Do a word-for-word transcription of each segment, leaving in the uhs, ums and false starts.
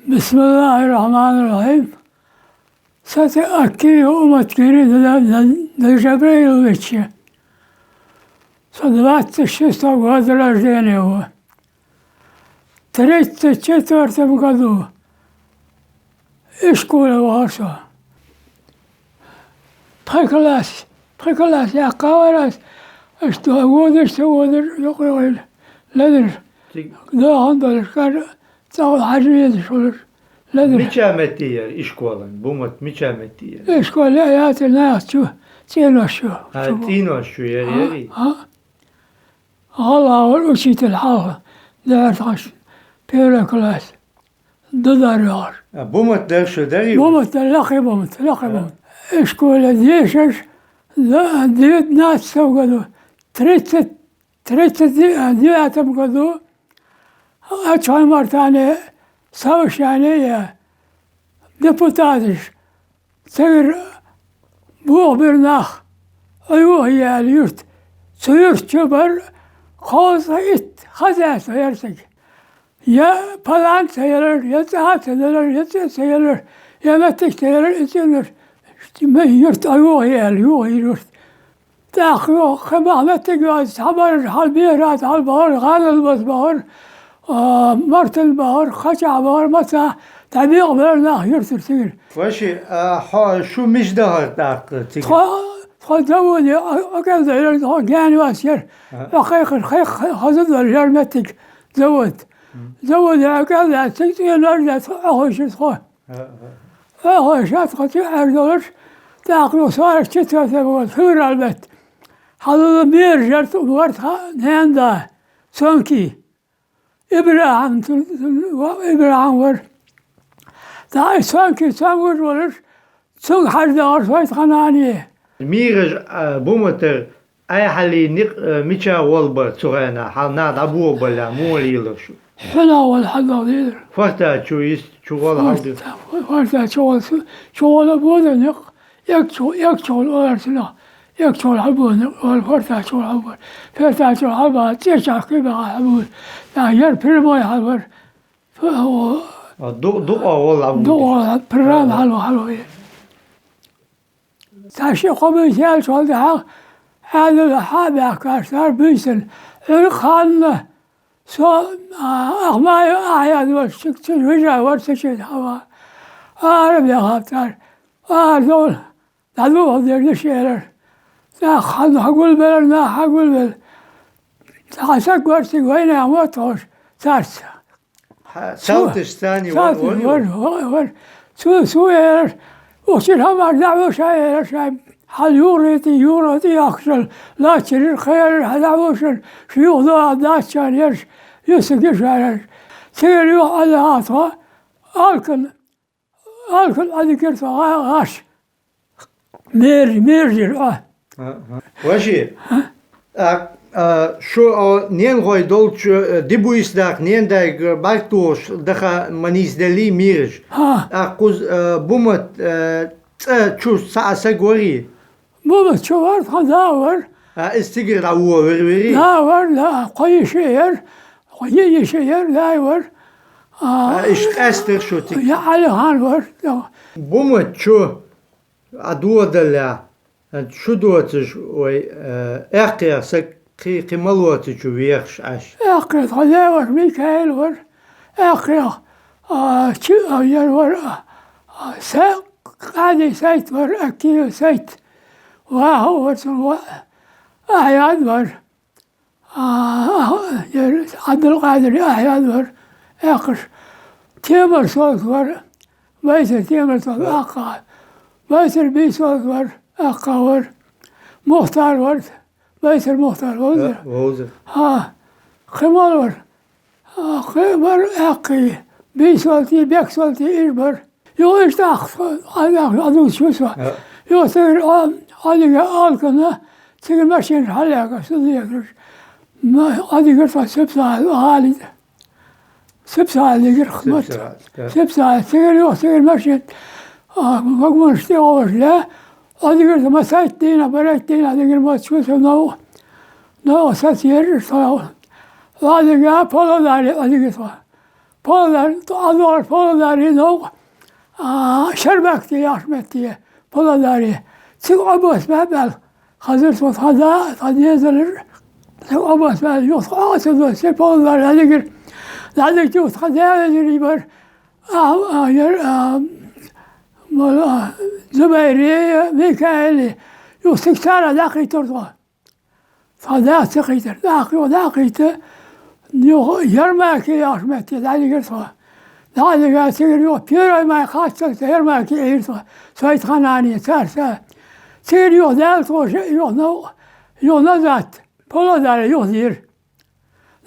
بسم الله الرحمن الرحيم. Са цӀи Акиев Умат Гири Д-، Д-, Джабраилович. Со двадцать шестого года рождения его. В тридцать четвёртом году ишколе вахар со. Пхи класс, пхи класс яьккхавар ас, аш ду-, водаш, ца водаш, йокъ-йокъ ледаш. Цига дахан долаш, кар цӀагӀа хьажа везаш волаш ледаш. Мича метте яр ишколан? Бумат мича метте яр? Ишкола яцар нах чу, цӀенош чу. А, цӀенош чу яр, а, яри? А. ГӀалгӀа вар учитель хьалха, дара тхаш, первый класс. Дадар вар. А, Бумат дар шу дари? Бумат дар, Лакхе Бумат, Лакхе, а, Бумат. Ишколе дешаш, да, девятнадцатом году, тридцать, тридцать девятом году, Ачхой-Мартане совещание я, депутаташ, цигара бохабир нах, Ӏуйохье аьлла юрт. Цу юрта чу бар кхузткъеи итт хозяйство яр цига. Я палан ца ялар, я цӀа ца далар, я цӀе ца ялар, я меттиг ца ялар, и цӀенаш. Юрт Ӏуйохье аьлла, йохье юрт. ТӀаккха йо, кхин бахьа меттиг йоацаш, цхьабараш хьалбехар, хьалбахар, гӀанал баз бахар, а, мартан бахар, кхачахь бахар, маца дӀабекъабелар нах юртара цигара. Ваши, а, хьо, шу мича дахар тӀаккха цига? Тхо, тхо заводе, а, а, кӀел даьлар, тхо гаьна йоацаш яр. Ага. А, кхайкхар, кхайкха, хаза долаш яр меттиг, завод. Мгм. Заводе, а, кӀел даьлар, цига цӀенош даьлар, тхо, а, хойшар тхо. Ӏохайша тхо цу Ӏер долаш, тӀаккха юха сорок четвёртый год, февраль бетта. Хьалула бераш яр тхо, вар тха ненда, Цонки. ИбрахӀим, цун, цун ва-, ИбрахӀим вар. ТӀаккха и Цонки, цамгаш волаш, цунга хьажа дахар со тха нане. Мираж, а, Буматар Ӏай хьалий никъ, э, мича гӀолла бар цу хенахь, хьал нах дӀабохабалале, муха лелар шу? Хьуна гӀолла хьалдала лелар. Форта чу йист-, чу гӀолла хьалдир? Форта, форта чу гӀолла, чу гӀолла бода никъ, эг чу, эг чу гӀолла олар цунах, эг чу гӀолла хьалбода никъ, олар форта чу гӀолла хьалбода. Форта чу гӀолла хьалбаха, цӀерачахь кхин баха хьалбода. Яр прямой хьалбар. Фу, о. А, ду-, дукъа гӀолла хьалбода. Дукъа гӀолла, прямо хьалу, хьалу. Цхьа ши-кхо буьйса яьлча хьалдахьа, Ӏаьдала хьа а баьхкаш цара буьйсанна. Ӏуьркъ ханна со, а, Ахмаев Ахьяд вар, цу, цу вижа вар, цу чу хьава. Ара баьхаб цара. Ара довла, дӀадухьал дерг иша элар. ТӀаккха хьан хьагулбелар, нах хьагулбелар. Цхьа саг вар цига вайна а ма тхьош, царца. Хьа-, цу-, салташ цани вар, салташ вар, вар, вар, вар. Цу, цу яра, ухчир хӀамаш дӀавоша яра шай. Хьал югӀрити, югӀрити яхшал, лаччирир, кхерир, хьал дӀавошар, шу юхадоагӀа даччан ярш, юсугиш яраш. Цигара юха Ӏадахьа тхо, алкан, алкан Ӏадигар тхо гӀа-, гӀаш. Мер-, мержир, а. Аха. Ваши, а, а, шу, а, ненахой долчу, э, дибуйс даккха, ненадайга бӀарг тухуш даха ма нийсделлий мираж. А. А кхуз, э, Бумат, э, цӀа чу цхьа а саг варий? Бумат чу вар, тхан да вар. А, иза цигара дӀавоха вир вирий? Да вар, да, кхо йиша яр, кхо йи-, йиша яр, да вар. А, а, иш къаьстира шу цига? Я Ӏалихан вар, да. Бумат чу Ӏа додаллехь, шу доцуш вай, э, аьккхий саг кхи-, кхин ма лоцучу вехаш Ӏаш? Аьккхий, тхо леваш Микаил вар, аьккхий, а, чи-, а, яр вар, а, а, са-, Къади Сайт вар, Акиев Сайт. Ваха вар цун ва-, Ахьяд вар. А, а, яр Ӏабдулкъадир Ахьяд вар, аьккхаш. Темар Султ вар, Байсар Темар Султ, а, аьккха. Байсар Бийсулт вар, аьккха вар. Мухтар вар, Байсар Мухтар вовзар. А, вовзар. А, кхин мала вар? А, кхин вар аьккхий, Бийсулти, Бексулти иш бар. Юха иштта тӀаккха, а, а, а, дувцаш ву со. А. Юха цигара, а, Ӏадига алкана, цигара машинаш хьаллаьхкаш, со дехараш. Ма, Ӏадигара тхо Сипсахьа гӀали. Сипсахьа дигара хмат. Сипсахьа, да. Сипсахьа, цигара юха, цигара машин, а, вагонаш тӀе гӀовш ле, Ӏадигара тхо ма сайтта дийнахь, барайтта дийнахь дигара моцаш ву со новкъа. Новкъа сацаерра тхо. Ӏодига Павлодаре Ӏодига тхо. Павлодар, ӀодоагӀаш Павлодаре новкъа, а, Шарбакте яхача метте, Павлодаре. Цига Ӏобоссабаь баьлла хазар тхо, тха да, тха дезалаш. Цига Ӏобоссабаь, юха тхо Ӏо ца доссий, Павлодар дӀадигар. ДӀадигача юха тха даь вежарий бар. А, а, яр, а, мала, а, Зубайре, Микаиле, юха цига царех дӀакхийттар тхо. Тха да ца кхийттар. ДӀакхий-, дӀакхийтта, юха Ермаке яхача метте дӀадигар тхо. ДӀадига цигара юха Первый май кхаччалца Ермаке Ӏийра тхо. Цу тха нанас, цар са. Цигара юха даьлла тхо ше, юха нов-, юха назад, Павлодаре юха дийра.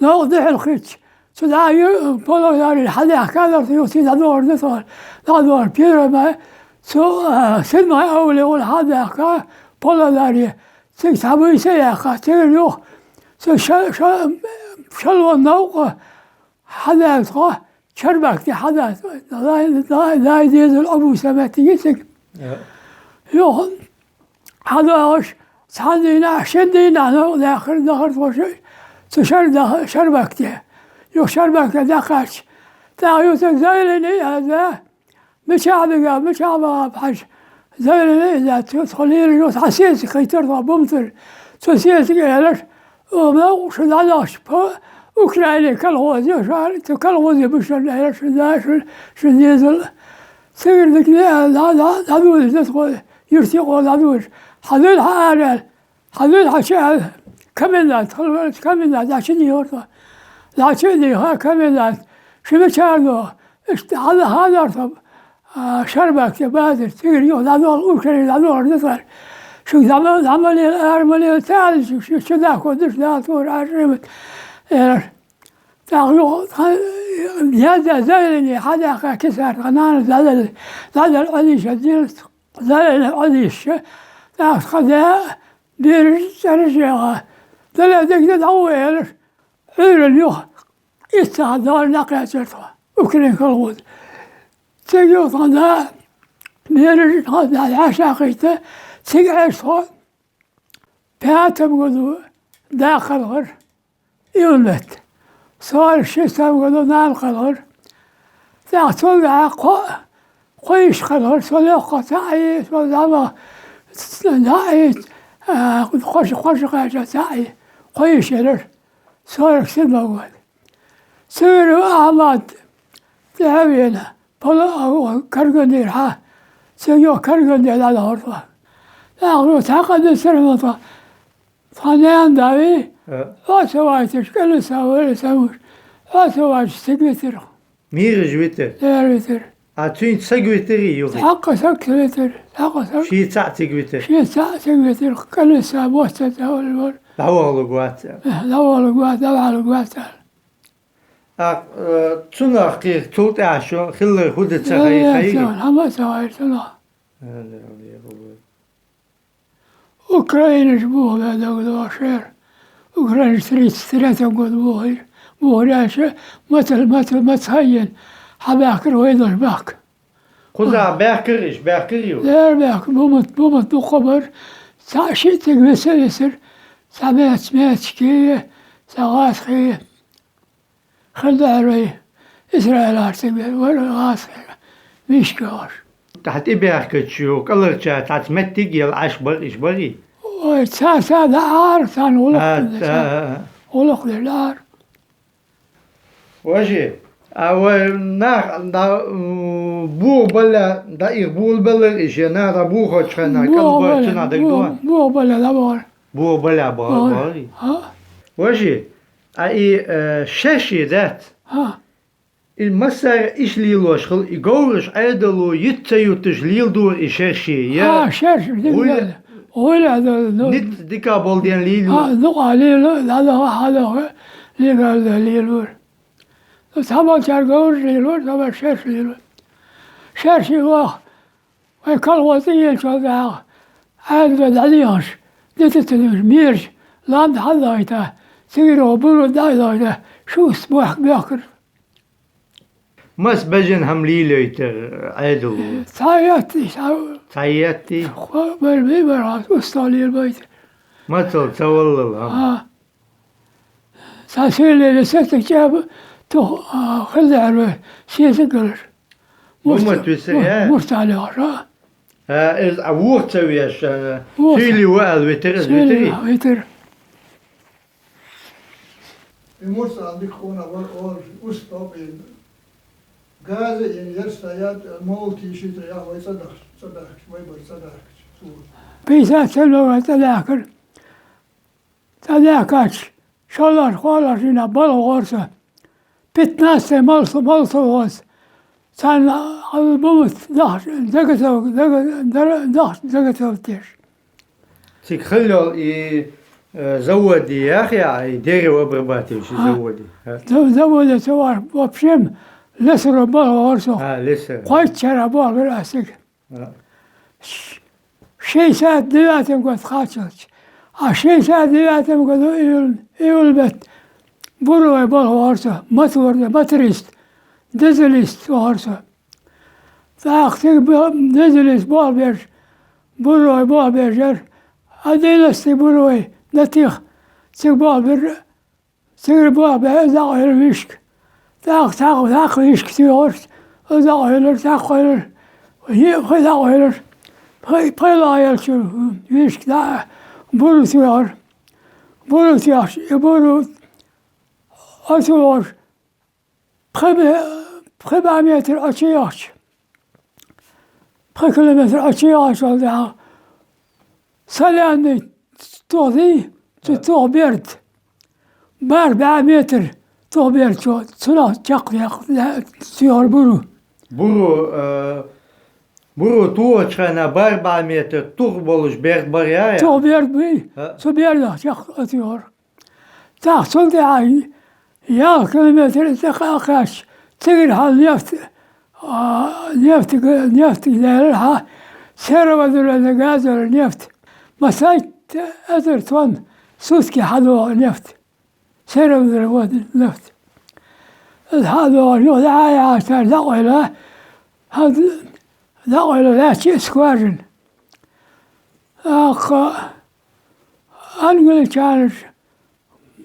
Новкъа дехьалхийтта, цу дӀа ю-, Павлодаре хьадаьхка дар тхо, юха цига дӀадоагӀар да тхо. ДӀадоагӀар Первый май, цу, а, Седьмой август хьадаьхка Павлодаре. Цига цхьа буй ца яьккха, цигара юха цу ша-, ша-, шалвон новкъа хьадаьлла тхо, Шарбакте хьадаьлла. Дай, дай, дай дезал Ӏобоссабаь моттиг я цига. Э. Юха хьадоагӀаш, цхьан дийнахьа, шин дийнахьа новкъа даьхар, дахар тхо ше, цу Шар-, дах-, Шарбакте. Юха Шарбакте дӀакхаьчача, тӀаккха юха цига заявлени а яздаь, мичахьа дигахь, мичахьа багӀахь хьажа, заявлени а яздаь, цу тхо лелаш йола цхьа сесаг хийтар тхо, Бумтар. Цу сесага аьлар, укх новкъа шу дӀадахача, по-, Украине колхоз я, ша, цу колхозе бусалба аьлар, шун да, шун, шун дезал. Цигара дика дӀа-, дӀа-, дӀа-, дӀадодаш да тхо, юрта юкъе дӀадодаш. Хьадуьйла хьо ара аьле. Хьадуьйла хьо чу аьле. Комендант, хала велча комендант, дӀачу а дийхар тхо. ДӀачу а дийха комендант. Шу мичара да? Иштта хьада-, хьадар тхо, а, Шарбакте базар, цигара юха дӀадоагӀа, Украине дӀадоагӀар да тхо. Шуга дӀа ма, дӀа ма лела, ара ма лела, ца аьлча, шу чу дахкодаш, Дала тхона Ӏаржамат, аьлар. ТӀаккха юха тха, яздаь заявлени хьадаьхка кисар, тха нанас дӀадаьлла, дӀадаьлла Ӏодийша, дезал заявлени Ӏодийша, тӀаккха тха даь бераш цӀераш а яьха, Дала дика да, дӀагӀо, аьлар, Ӏуйранна юха итт сахьат дӀадахьа дӀакхаьчар тхо, Украин колхоз. Цига юха тха да бераш тха да хьаьша кхийтта, цига Ӏеш тхо, пятом году да кхелхар, июнь бетта. Сорок шестом году нана кхелхар. ТӀаккха цул тӀехьагӀа кхо, кхо йиша кхелхар, со лоьххача цаӀ, со зӀамагӀа цаӀ, а, кхо шу, кхо шу кхаьчача цаӀ, кхо йиша яр. Сорок седьмой год. Цигара Ахьмад тӀехьа а вена, Пала-, а, Карагандера хьа, цига юха Караганде дӀадахьар тхо. ТӀаккха цхьа къа дисар ма тхо. Тха наьна да вий, а, Ӏо ца вайташ, кӀалвиса вар са вуш, Ӏо ца вайташ цига витар. Мираж витар? Дера витар. А цуьнца саг витарий юха? Цхьаккха саг ца витар, цхьаккха саг. Ший цаӀ цига витар? Ший цаӀ цига витар, кӀалвиса, моттаза вар. ДӀавахалург вац аьлла. Э, дӀавахалург вац, дӀавахалург вац аьлла. А, э, цунах кхы цул тӀаьхьа шун хиллар хӀу дан ца хай-, хайрий? Хьама а ца хайра цунах. Украинаш бохабаь дагадоагӀа шера. Украинаш тридцать третьем году бохийра. Бохар аьлча, мацал, мацал, маца хайна, хьабаьхкар вай дош бахка. Кхузахь баьхкар иш, баьхкар ю? Дера баьхка, бумат, бумат дуккха бар. Цхьаъ шиъ цига виса висар, цхьа маьц-, маьцкий, цхьа гӀазкхий. Хила даьр вай Исраилера цига вар гӀазкхий, мишка йолаш. Тхьа тӀебаьхкача кӀалхарча цхьацца меттиг а елла Ӏаш бар, иш барий? Ой, цхьа, цхьа дӀаара, цхьана гӀулакх, а, дина, а, цхьа, а, а, гӀулакх дина дӀаара. Ваше, а вай нах дӀа, м, бохабалале, дӀа их бохабалар иш, нах дӀабохача хана, бохабалале, кӀалбарча нах дагадоагӀий? Бо-, бохабалале дӀабахар. Бохабалале ба-, бахар. Бахар. А? Ваше, а и, э, шерши дац? А? И массара иштта лелош хила, и говраш Ӏедало йиц ца ютташ леладора и шерши, я? А, шерши, дика гӀуйла-, да. ГӀуйла да, ну. Низ дика болден лело. А, дукха лело, дӀадахьа, хьадахьа, легал да лелора. Цхьаболчар говраш лелора, цхьаболчар шерш лелора. Шерши ваха, вай колхоз тӀаеллачул тӀехьагӀа, Ӏаьдало дӀадехаш, дита ца дуьйш, мераш, лам тӀа хьалдахийта, цигара буро дӀа а дахийта, шуста бохк-, боьхкар. Маса бежан хӀама лелойтар Ӏедало? Цхьа етта, цхьа. Цхьа етта? Кхо бар бий, бар хьа, устал лелабайта. Мацал ца валлал хӀама. А. Цхьа сийле сеттиг чӀаба тух, а, хилла аьлла, сесаг галар. Мурт-, Мурт висар, мур-, я? Мурт Ӏали вахар, а? А, из а вуха ца веш, а, Вуха. Сийле ва аьлла витар, из Сийле витар? Ва, витар. И Мурт Ӏали дика къонах вар, оалаш, уст тӀа а бийна. Газа ин яр саят, молла тийшийтар яха вай цӀа дахча, цӀа баьхкача, вай бар цӀа баьхкача. Цо. Пейсат сенна вай цӀа даьхкар. ЦӀа даьхкача, шоллагӀа-кхоалагӀа шийна балха вахар со. Пятнадцатый мал-, малсовхоз. Царна хьалбумат дахча, дагатов-, дага-, дара-, дахча дагатовтеш. Цига хилла йола и, э, заводи яхьа, и дерево обрабатывающий А. Заводи. А. Зав-, заводе ца вар, в общем, лесоро балха вахар со. А, лесоро. Кхойтта шера болх бир аз цига. А. Ш-, шестьдесят девятом году кхаччалца. А шестьдесят девятом году июль, июль бетта буровой балха вахар со, моторда, моторист, дизелист вахар со. ТӀаккха цига бо-, дизелист болх беш, буровой болх беш яр, одиннадцатый буровой дӀатеха, цига болх бир, цигара болх баь, из дӀакъойлар вишка. ТӀаккха цхьа-, цхьаккха вишка тоьхар, из дӀакъойлар, цхьаккха къойлар, е-, пхи дӀакъойлар. Пхи-, пхелагӀа елча вишка дӀа-, буро тоьхар. Буро тоьхча, и буро Ӏотохар, пхи бе-, пхи бӀаь метр Ӏочуяхача, пхи километр Ӏочуяхача, валла, соляный тух дий, цу тух берд. БархӀ бӀаь метр тух берд чу, цунах чакхдаьккха тоьхар буро. Буро, э, буро тохача хана бархӀ бӀаь метр тух болаш берд бар яхьа? Тух берд бий, А. Цу бердах чакх а тоьхар. ТӀаккха цул тӀехьагӀа ялх километр тӀакхаьчача, цигара хьал нефть, а, нефть г-, нефть даьлар хьа, сероводородный газовый нефть. Массайтта эзар тонн сутки хьадоагӀа нефть. Сероводородный нефть. Из хьадоагӀаш, юха дӀа-, дӀа-, дӀакъойла, хьа-, дӀакъойла лаьттача скважина. ТӀаккха англичанаш,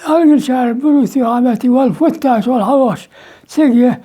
англичанаш буро тоха моттиг вала футташ вала хьавахаш, цига